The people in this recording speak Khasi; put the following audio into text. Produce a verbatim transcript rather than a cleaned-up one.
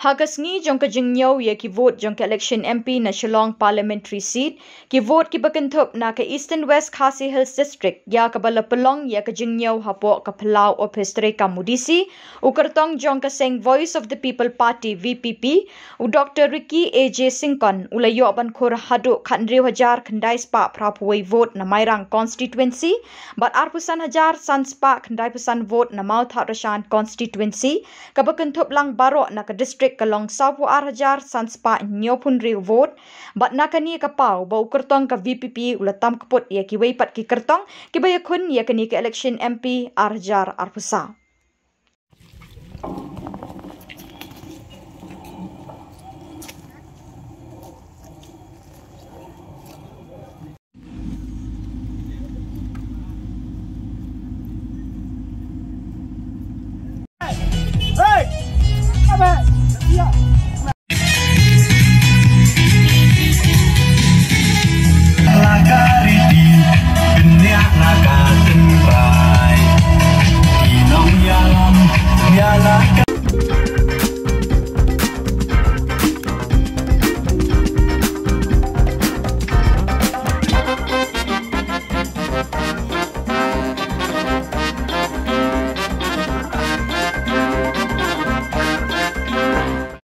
Ha ka sngi jong ka jingniew ïa ki vote jong ka elekshon MP na Shillong Parliamentary Seat, ki vote kiba kynthup na ka Eastern West Khasi Hills District ïa kaba la pynlong ïa ka jingniew hapoh ka phyllaw ophis treikam u DC, u kyrtong jong ka seng Voice of the People Party, VPP, u Dr Ricky AJ Syngkon u la ïoh ban khur haduh khathynriew hajar khyndai spah phra phew wei vote na Mairang Constituency bad arphew san hajar san spah khyndai phew san vote na Mawthadraishan Constituency, kaba kynthup lang baroh na ka district ka long saw phew ar hajar san spah hynñiew phew hynriew vote. Bad na kane ka paw ba u kyrtong ka VPP u la tam kput ïa kiwei pat ki kyrtong kiba ïakhun ïa kane ka elekshon MP ar hajar arphew saw.